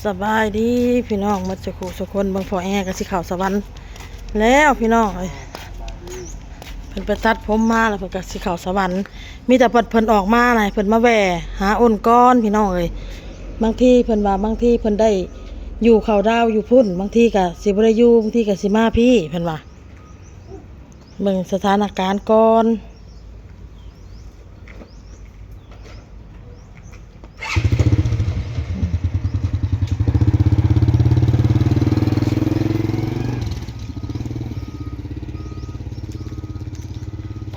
ສະບາຍດີພີ່ນ້ອງໝົດສູ່ຄູ່ສູ່ຄົນ. ເບິ່ງພໍ່ແອກໍຊິເຂົ້າສະຫວັນແລ້ວພີ່ນ້ອງເອີຍ. ເພິ່ນໄປຕັດຜົມມາແລ້ວ ເພິ່ນກໍຊິເຂົ້າສະຫວັນ. ມີແຕ່ເພິ່ນ ເພິ່ນອອກມານະ ໃຫ້ເພິ່ນມາແວ່ຫາອົນກ່ອນພີ່ນ້ອງເອີຍ. ບາງທີເພິ່ນວ່າ ບາງທີເພິ່ນໄດ້ຢູ່ເຂົ້າດາວຢູ່ພຸ້ນ, ບາງທີກໍຊິບໍ່ໄດ້ຢູ່, ບາງທີກໍຊິມາພີ້ ເພິ່ນວ່າ. ເບິ່ງສະຖານະການກ່ອນ.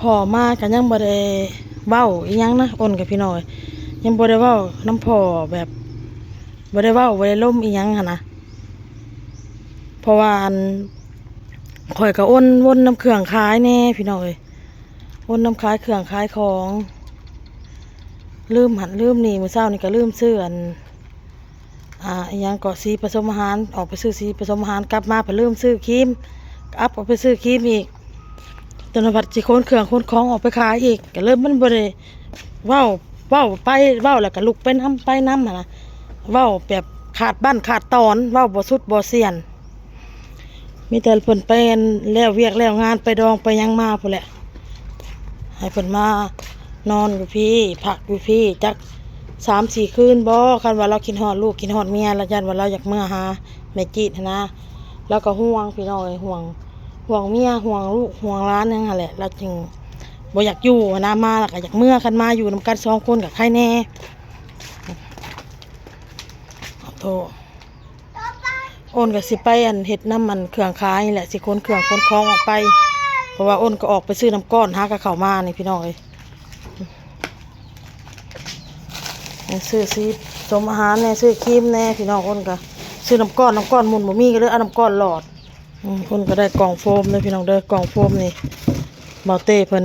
ພໍ່ມາກໍຍັງບໍ່ໄດ້ເວົ້າອີ່ຫຍັງນະ ອົນກັບພີ່ນ້ອງເອີຍ, ຍັງບໍ່ໄດ້ເວົ້ານຳພໍ່ ແບບບໍ່ໄດ້ເວົ້າ ບໍ່ໄດ້ລົມອີ່ຫຍັງຫັ້ນນະ. ເພາະວ່າ ອັນ ຂ້ອຍກໍອົນ ວົນນຳເຄື່ອງຂາຍແດ່ພີ່ນ້ອງເອີຍ, ວົນນຳຂາຍເຄື່ອງຂາຍຂອງ, ລືມຫັ້ນລືມນີ້. ມື້ເຊົ້ານີ້ກໍລືມຊື້ ອັນ ອ່າ ອີ່ຫຍັງເກາະ ສີປະສົມອາຫານ, ອອກໄປຊື້ສີປະສົມອາຫານ, ກັບມາພັດລືມຊື້ຄຣີມ, ກັບອອກໄປຊື້ຄຣີມອີກ, ຈົນວ່າຊິຂົນເຄື່ອງຂົນຂອງອອກໄປຂາຍອີກ, ກໍເລີຍມັນບໍ່ໄດ້ເວົ້າ. ເວົ້າໄປ ເວົ້າແລ້ວກໍລຸກໄປນຳ ໄປນຳຫັ້ນນະ, ເວົ້າແບບຂາດບັ້ນຂາດຕອນ, ເວົ້າບໍ່ສຸດບໍ່ສ່ຽນ. ມີແຕ່ເພິ່ນໄປແລ້ວວຽກແລ້ວງານ ໄປດອງໄປຫຍັງມາພຸ້ນແຫຼະ, ໃຫ້ເພິ່ນມານອນຢູ່ພີ້ ພັກຢູ່ພີ້ຈັກສາມສີ່ຄືນບໍ. ຄັນວ່າລາວຄິດຮອດລູກ ຄິດຮອດເມຍ, ລາວຢ້ານວ່າລາວຢາກເມືອຫາແມ່ຈີດຫັ້ນນະ. ລາວກໍຫ່ວງພີ່ນ້ອງເອີຍ, ຫ່ວງ ຫ່ວງເມຍ ຫ່ວງລູກຫ່ວງຫຼານຫຍັງຫັ້ນແຫຼະ, ລາວຈຶ່ງບໍ່ຢາກຢູ່ຫັ້ນນະ. ມາລາວກໍຢາກເມືອ, ຄັນມາຢູ່ນຳກັນສອງຄົນກໍໃຄແດ່. ໂອ້ໂຫ ໂອນກໍຊິໄປ ອັນ ເຮັດນຳ ອັນ ເຄື່ອງຂາຍນີ້ແຫຼະ, ຊິຂົນເຄື່ອງຂົນຂອງອອກໄປ, ເພາະວ່າໂອນກໍອອກໄປຊື້ນ້ຳກ້ອນ ຫາກັບເຂົ້າມານີ້ພີ່ນ້ອງເອີຍ. ຊື້ສີສົມອາຫານແດ່ ຊື້ຄຣີມແດ່ພີ່ນ້ອງ. ໂອນກໍຊື້ນ້ຳກ້ອນ, ນ້ຳກ້ອນໝຸ່ນບໍ່ມີ ກໍເລີຍເອົານ້ຳກ້ອນຫຼອດ. ອືມ ເພິ່ນກໍໄດ້ກ່ອງໂຟມເດີພີ່ນ້ອງເດີ, ກ່ອງໂຟມນີ້ ເບົາເຕ້ເພິ່ນ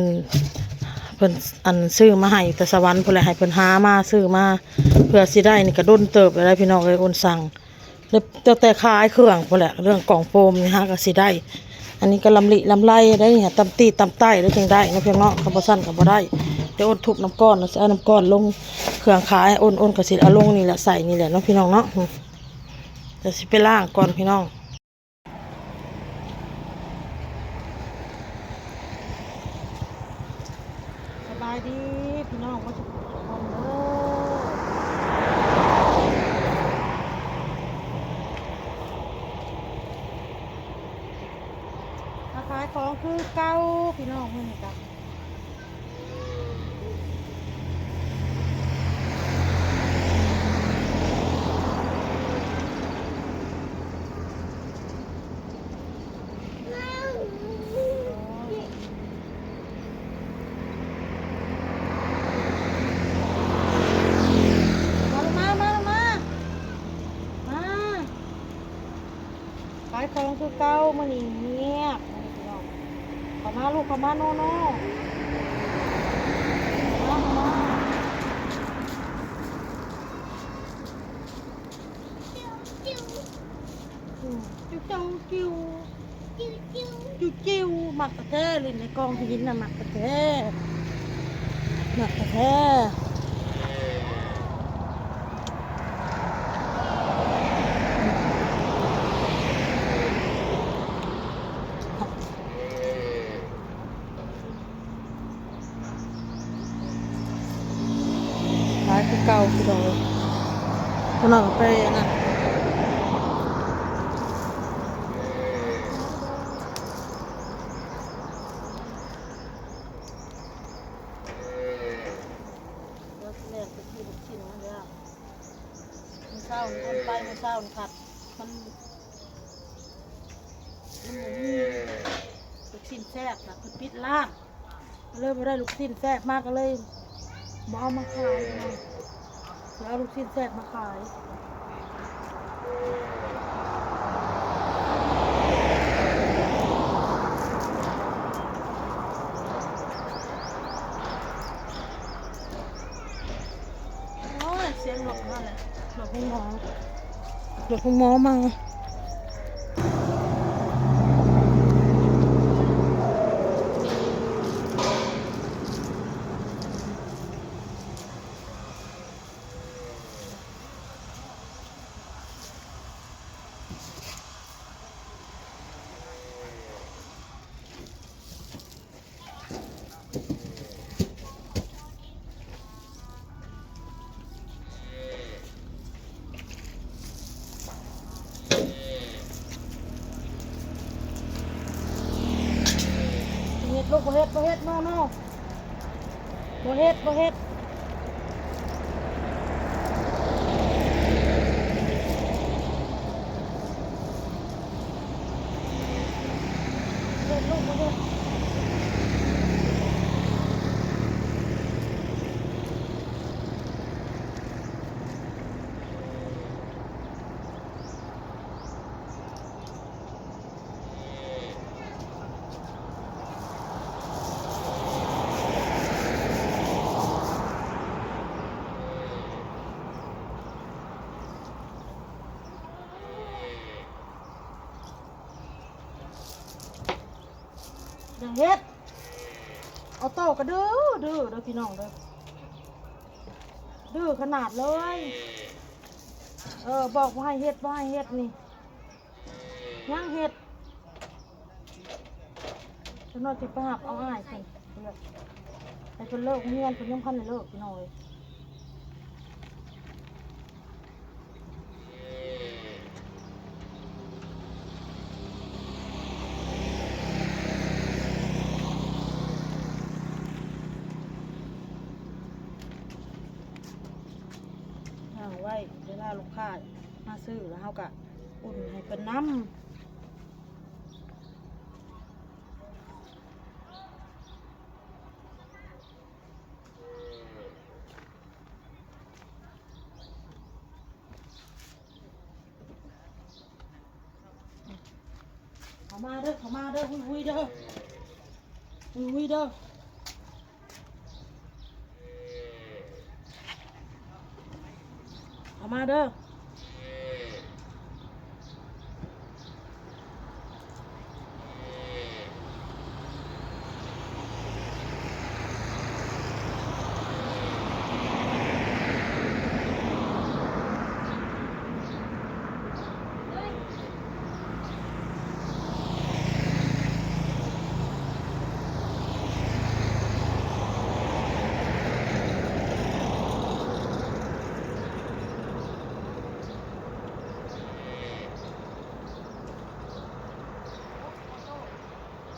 ເພິ່ນ ອັນ ຊື້ມາໃຫ້ແຕ່ສະຫວັນພຸ້ນແຫຼະ, ໃຫ້ເພິ່ນຫາມາ ຊື້ມາ ເພື່ອຊິໄດ້ນີ້ກໍດົນເຕີບແລ້ວໄດ໋ພີ່ນ້ອງເອີຍ. ໂອນສັ່ງແຕ່ ແຕ່ຂາຍເຄື່ອງພຸ້ນແຫຼະ, ເລື່ອງກ່ອງໂຟມນີ້ຫາກໍຊິໄດ້. ອັນນີ້ກໍລຳລິລຳໄລໄດ໋, ຕຳຕີຕຳໄຕ້ແລ້ວຈຶ່ງໄດ້ເນາະພີ່ນ້ອງເນາະ, ຄັນບໍ່ຊັ້ນກໍບໍ່ໄດ້. ດຽວໂອນທຸບນ້ຳກ້ອນ ແລ້ວຊິເອົານ້ຳກ້ອນລົງເຄື່ອງຂາຍ, ໂອນ ໂອນກໍຊິເອົາລົງນີ້ແຫຼະ ໃສ່ນີ້ແຫຼະເນາະພີ່ນ້ອງເນາະ. ອືມ ດຽວຊິໄປລ້າງກ່ອນພີ່ນ້ອງ. ສະບາຍດີພີ່ນ້ອງໝົດທຸກຄົນເດີ, ມາຂາຍຂອງຄືເກົ່າພີ່ນ້ອງ. ມື້ນີ້ກໍ ມາລູກມາ ມາລູກມາ ມາ ຂາຍຂອງຄືເກົ່າ. ມື້ນີ້ງຽບ ມື້ນີ້ພີ່ນ້ອງ. ເຂົ້າມາລູກ ເຂົ້າມາໂນໂນ ເຂົ້າມາ ເຂົ້າມາ. ອືມ ຈິ້ວ ຈິ້ວ ຈິ້ວ ຈິ້ວ ຈິ້ວ ມັກແທ້ໆ ຫຼິ້ນໃນກ້ອງຫີນນະ ມັກແທ້ໆ ມັກແທ້ໆ. ຫຼາຍຄືເກົ່າພີ່ນ້ອງເອີຍ. ພວກນັ້ນກໍໄປອັນນັ້ນ ແລ້ວຊິແລ່ນໄປຊື້ລູກຊິ້ນມາແລ້ວ. ມື້ເຊົ້ານີ້ເພິ່ນໄປ ມື້ເຊົ້ານີ້ພັດມັນ ມັນບໍ່ມີລູກຊິ້ນແຊບນະ ເພິ່ນປິດຮ້ານ ກໍເລີຍບໍ່ໄດ້ລູກຊິ້ນແຊບມາ ກໍເລີຍບໍ່ເອົາມາຂາຍນະ ເລີຍເອົາລູກຊິ້ນແຊບມາຂາຍ. ໂອ້ຍ ສຽງລົດຫັ້ນແຫຼະ ລົດໂຮງໝໍ ລົດໂຮງໝໍມາ. ເ ເຮັດ ບໍ່ເຮັດ no no ບໍ່ເຮັດ ບໍ່ເຮັດ ເຮັດລູກ ບໍ່ເຮັດ. ຢ່າເຮັດ ອອໂຕ້ກໍດື້ ດື້ເດີພີ່ນ້ອງເດີ ດື້ຂະໜາດເລີຍ. ເອີ ບອກບໍ່ໃຫ້ເຮັດ ບໍ່ໃຫ້ເຮັດນີ້ ຍັງເຮັດ. ຈັກໜ້ອຍຊິໄປຮັບເອົາອ້າຍເພິ່ນ ເພິ່ນແບບ ໃຫ້ເພິ່ນເລີກໂຮງຮຽນ ເພິ່ນຍັງບໍ່ທັນໄດ້ເລີກ ພີ່ນ້ອງເອີຍ. ຫາງໄວ້ ເວລາລູກຄ້າມາຊື້ ແລ້ວເຮົາກະອຸ່ນໃຫ້ເພິ່ນນຳ. ເຂົ້າມາເດີ ເຂົ້າມາເດີ ຫຸຍໆເດີ ຫຸຍໆເດີ. ເຂົ້າມາເດີ.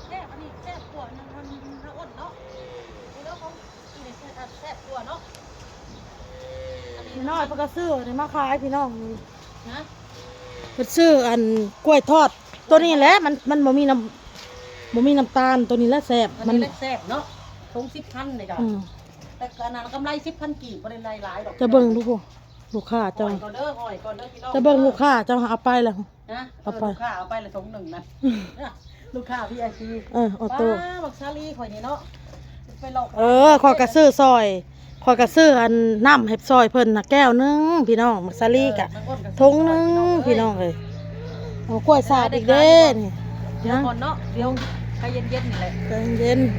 ແຊບ ອັນນີ້ແຊບກວ່າ ອັນນັ້ນ ອັນນັ້ນ ອັນນັ້ນ ເອີ ເນາະ ແຊບກວ່າເນາະ. ນ້ອຍເພິ່ນກໍຊື້ອັນນີ້ມາຂາຍພີ່ນ້ອງນີ້ ຮະ ເພິ່ນຊື້ອັນກ້ວຍທອດຕົວນີ້ແຫຼະ ມັນ ມັນບໍ່ມີນ້ຳ ບໍ່ມີນ້ຳຕານ ຕົວນີ້ແຫຼະແຊບ ອັນນີ້ແຫຼະແຊບເນາະ. ຖົງສິບພັນນີ້ກະ ອືມ ແຕ່ກະນັ້ນກຳໄລສິບພັນກີບ ບໍ່ໄດ້ຫຼາຍດອກ. ຈະເບິ່ງດູ ລູກຄ້າເຈົ້າ ອ້ອຍກ່ອນເດີ ອ້ອຍກ່ອນເດີພີ່ນ້ອງ ຈະເບິ່ງລູກຄ້າເຈົ້າເອົາໄປແລ້ວ ຮະ ເອົາໄປ ເອີ ລູກຄ້າເອົາໄປລະຖົງໜຶ່ງນະ ລູກຄ້າ ວີໄອພີ ເອີ ອອໂຕ້ ປ້າ ບັກສາລີຂ້ອຍນີ້ເນາະ ໄປລອກ ເອີ ຂ້ອຍກໍຊື້ຊ່ອຍ ຂ້ອຍກໍຊື້ອັນນ້ຳໃຫ້ຊ່ອຍເພິ່ນນະແກ້ວໜຶ່ງພີ່ນ້ອງ ບັກສາລີກະ ເອີ ຖົງໜຶ່ງພີ່ນ້ອງເອີຍ. ເອົາກ້ວຍສາບອີກເດ້ນີ້ ດຽວກ່ອນເນາະ ດຽວໃຈເຢັນໆນີ້ແຫຼະ ໃຈເຢັນໆ.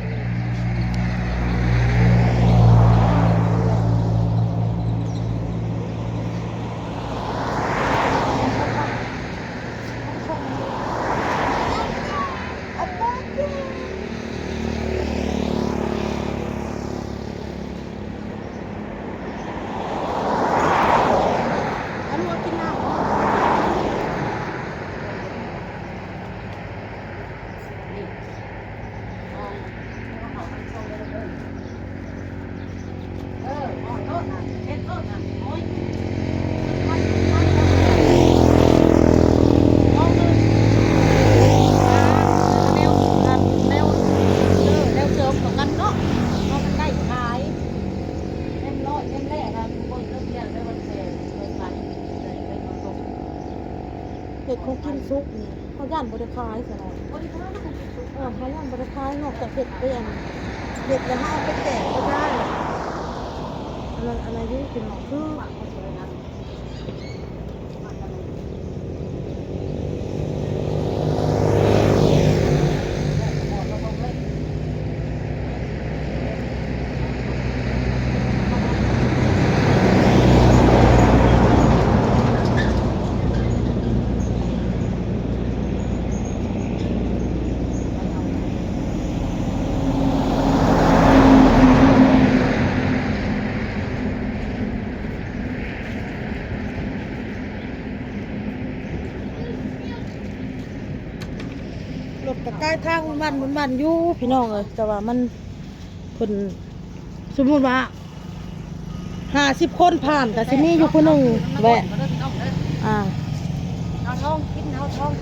ເຮັດຂອງກິນສຸກນີ້ ເຮົາຢ້ານບໍ່ໄດ້ຂາຍຊະເນາະ ບໍ່ໄດ້ຂາຍນະ ຂອງກິນສຸກ ເອີ ເຮົາຢ້ານບໍ່ໄດ້ຂາຍ ນອກຈາກເຮັດໄປອັນ ເຮັດແລ້ວເຮົາເອົາໄປແກງກໍໄດ້ ອັນນັ້ນ ອັນນັ້ນຢູ່ພີ່ນ້ອງ ຄື ກະໃກ້ທາງບ້ານ ບ້ານຢູ່ພີ່ນ້ອງເອີຍ ແຕ່ວ່າມັນ ເພິ່ນ ສົມມຸດວ່າຫ້າສິບຄົນຜ່ານ ກະຊິມີຢູ່ຜູ້ໜຶ່ງແວະ ອ່າ ເອົາທອງກິນ ເອົາທອງ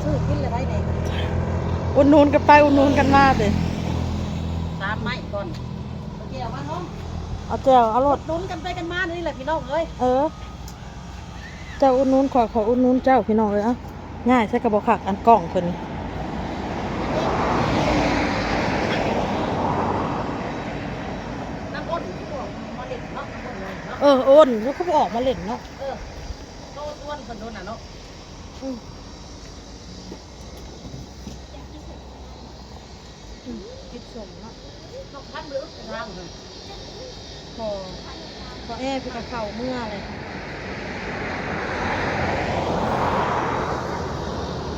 ຊື້ກິນລະໄດ້ເດ້ ອຸດໜູນກັນໄປ ອຸດໜູນກັນມາເດ້ ສາມໄມ້ກ່ອນ ເອົາແຈ່ວມາທອງ ເອົາແຈ່ວ ເອົາໂລດ ອຸດໜູນກັນໄປກັນມານີ້ແຫຼະພີ່ນ້ອງເອີຍ ເອີ. ເຈົ້າອຸດໜູນຂ້ອຍ ຂ້ອຍອຸດໜູນເຈົ້າ ພີ່ນ້ອງເອີຍ ເອົ້າ ງ່າຍໃສກະບໍ່ຄັກ ອັນກ້ອງເພິ່ນນີ້ ນາງອ້ນຄືບໍ່ມາຫຼິ້ນເນາະ ນາງອ້ນເນາະ ເອີ ອ້ນ ແລ້ວຄືບໍ່ອອກມາຫຼິ້ນເນາະ ເອີ ໂຕຊວນເພິ່ນໂດນນະເນາະ ອືມ. ອືມ ກິນສົ້ມເນາະ ເນາະ ທັນໄປອຶກທາງເລີຍ ພໍ ພໍແອເພິ່ນກະເຂົ້າເມືອແລ້ວ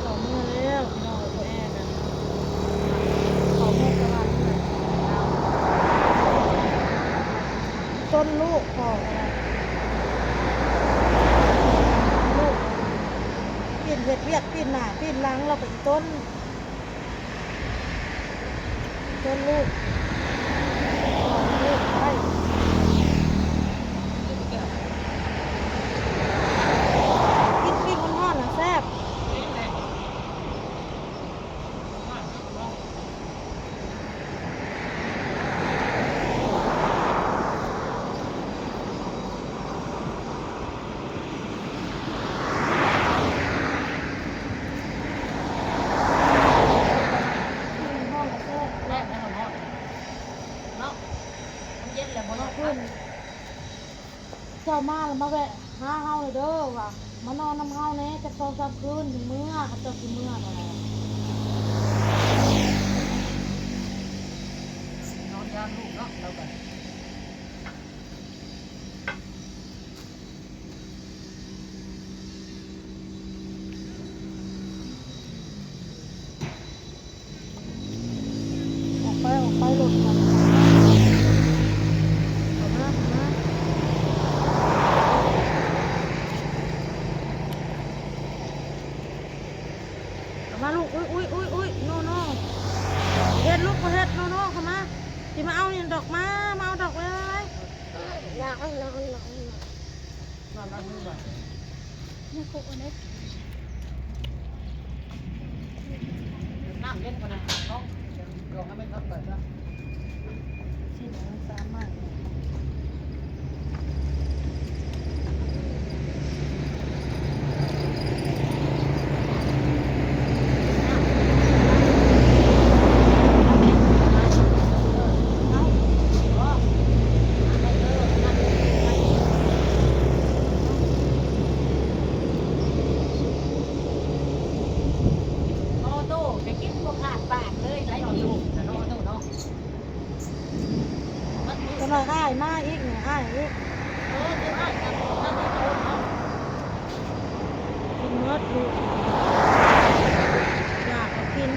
ເຂົ້າເມືອແລ້ວພີ່ນ້ອງເອີຍ ພໍແອກະເຂົ້າເມືອສະຫວັນແລ້ວ ຕົ້ນລູກພໍກະໄດ້ ລູກ ປີ້ນເຮັດວຽກ ປີ້ນໜ້າ ປີ້ນຫຼັງ ລາວກະອີຕົນ ເຊີນລູກ ເຊີນລູກໄປ ກິນປີ້ງຮ້ອນໆນະແຊບ ແຊບແລ້ວເນາະ ເນາະ ມັນເຢັນແລ້ວບໍ່ເນາະ ເຈົ້າມາລະມາແວະຫາເຮົາເດີ ວ່າມານອນນຳເຮົາແດ່ ຈັກສອງສາມຄືນຈຶ່ງເມືອ ເຂົາເຈົ້າຊິເມືອແລ້ວ ນອນຢາມລູກເນາະ ລາວກະ ອອກໄປ ອອກໄປ ລົດນະ ເຂົ້າມາ ເຂົ້າມາ ເຂົ້າມາລູກ ອຸ້ຍ ອຸ້ຍ ອຸ້ຍ ອຸ້ຍ ໂນ ໂນ ເຮັດລູກ ບໍ່ເຮັດ ໂນ ໂນ ເຂົ້າມາ ຊິມາເອົານີ້ດອກ ມາ ມາເອົາດອກ ໄວໆ ນ້ຳເຢັນພຸ້ນນະ ເອົາ ດອກໃຫ້ມັນເບິດເນາະ ຊິເອົາສາມໄມ້. ອອໂຕ້ກະກິນບໍ່ຂາດປາກເລີຍ ໄດ້ອອໂຕ້ນະເນາະ ອອໂຕ້ເນາະ ມັນມື້ ຈັກໜ້ອຍອ້າຍມາອີກນີ້ ອ້າຍອີກ ເອີ ຄືອ້າຍກັນ ນັ້ນອີກເນາະ ກິນໝົດລູກ ຢາກກະກິນ.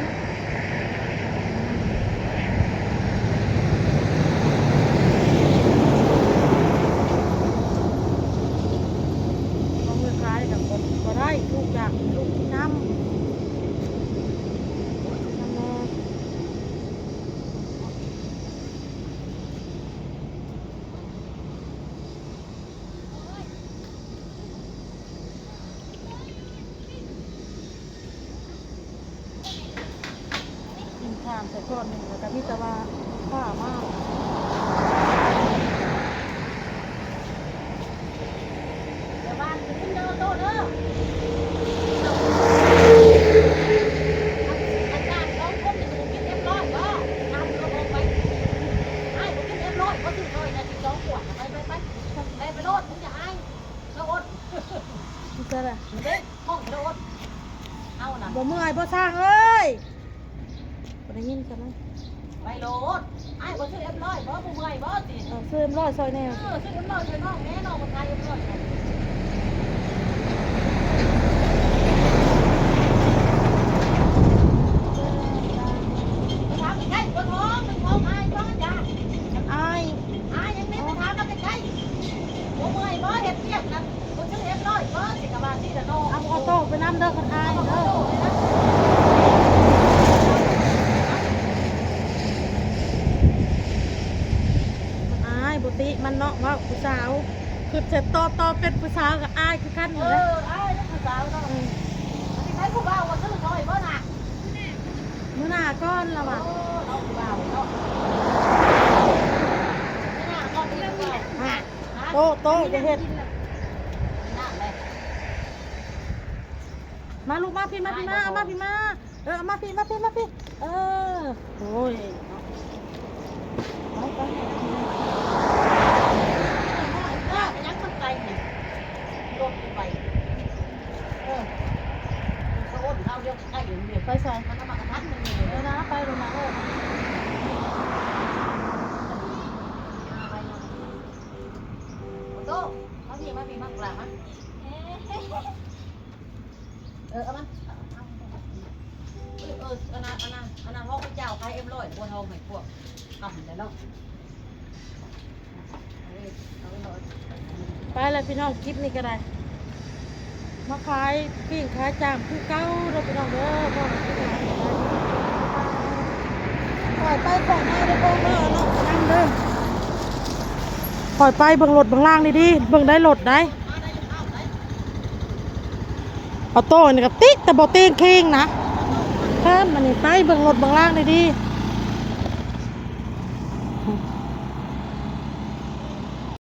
ເອົາເງິນຂາຍກະບໍ່ ບໍ່ໄດ້ ລູກຢາກ ລູກກິນນ້ຳ ກິນນ້ຳແດ່. ກິນຂ້າມໃສ່ກ້ອນໜຶ່ງ ແລ້ວກະມີແຕ່ວ່າຟ້າມາ ແຕ່ວ່າກິນເດີໂຕເດີ ອາຈານສອງຄົນນີ້ບໍ່ກິນເອັມຮ້ອຍບໍ່? ຖາມເຂົາອອກໄປ ອ້າຍບໍ່ກິນເອັມຮ້ອຍບໍ່? ຊື້ຊ່ອຍນະ ສິບສອງຂວດ ໄປ ໄປ ໄປ ໄປ ໄປໂລດ ມຶງຢ່າອາຍ ລະອົດ ເດີ ຫ້ອງລະອົດ ເຮົານະ ບໍ່ເມື່ອຍບໍ່ຊ່າງເອີຍ ບໍ່ໄດ້ຍິນກັນນະ ໄປໂລດ ອ້າຍບໍ່ຊື້ເອັມຮ້ອຍບໍ່? ບໍ່ເມື່ອຍບໍ່ຕິ? ເອີ ຊື້ເອັມຮ້ອຍຊ່ອຍແດ່ ເອີ ຊື້ເອັມຮ້ອຍຊ່ອຍນ້ອງແດ່ ນ້ອງບໍ່ຂາຍເອັມຮ້ອຍ ໄປຖາມໃກ້ໆ ບໍ່ທ້ອງ ມັນທ້ອງອາຍບໍ່? ຈ້າ ອາຍ ອາຍຫຍັງນີ້ ໄປຖາມມາໃກ້ໆ ບໍ່ເມື່ອຍບໍ່? ເຮັດວຽກນັ້ນ ບໍ່ຊື້ເອັມຮ້ອຍບໍ່? ຊິກະວ່າຊີ້ລະ. ເອົາອອໂຕ້ໄປນຳເດີ ຄັນອາຍເດີ. ອາຍ ບໍ່ຕິມັນເນາະ ເວົ້າຜູ້ສາວ ຄຶດໃສ່ໂຕໂຕເປັນຜູ້ສາວກໍອາຍຄືກັນ. ເອີ ອາຍເປັນຜູ້ສາວເນາະ. ອືມ ອັນນີ້ໃຜຜູ້ບ່າວວ່າຊື້ຊ່ອຍບໍ່ນະ? ມື້ໜ້າກ່ອນລະວ່າ. ໂອ້ ເອົາຜູ້ບ່າວເນາະ ມື້ໜ້າກ່ອນ. ໂຕ ໂຕ ຢ່າເຮັດ. ມາລູກ ມາພີ້ ມາພີ້ ມາ ເອົາມາພີ້ ມາ. ເອີ ເອົາມາພີ້ ມາພີ້ ມາພີ້. ເອີ ໂອ້ຍ ໄປ ໄປ ຍັງມັນໄກນີ້ ລົດໄປ. ເອີ ສະໂອນເອົາດຽວໄກຢູ່ນີ້ ໄປໃສ? ມັນເອົາມາກະທັນໜຶ່ງນີ້. ເອີ ນະ ໄປໂລດນະ. ເອີ ໂຕ ມາພີ້ ມາພີ້ ມາກະລາ ມາ. ເອີ ເອົາມັນ ເອີ ເອີ ອັນນັ້ນ ອັນນັ້ນ ອັນນັ້ນ ເຮົາໄປເຈົ້າຂາຍເອັມຮ້ອຍ ບໍ່ເທົ່າໃຫ້ພວກກຳແລ້ວເນາະ. ໄປແລ້ວພີ່ນ້ອງ ຄລິບນີ້ກໍໄດ້ ມາຂາຍປີ້ງຂາຍຈ້າມຄືເກົ່າເດີພີ່ນ້ອງເດີ. ຂ້ອຍໄປຂອງມາເດີພໍ່ເດີ ເນາະ ນຳເດີ. ຂ້ອຍໄປເບິ່ງລົດເບິ່ງລາງດີໆ ເບິ່ງໄດ້ລົດໄດ໋. ອອໂຕ້ນີ້ກໍຕິດແຕ່ບໍ່ຕີງຄີງນະ. ເພີ່ມອັນນີ້ໄປເບິ່ງລົດເບິ່ງລາງດີໆ.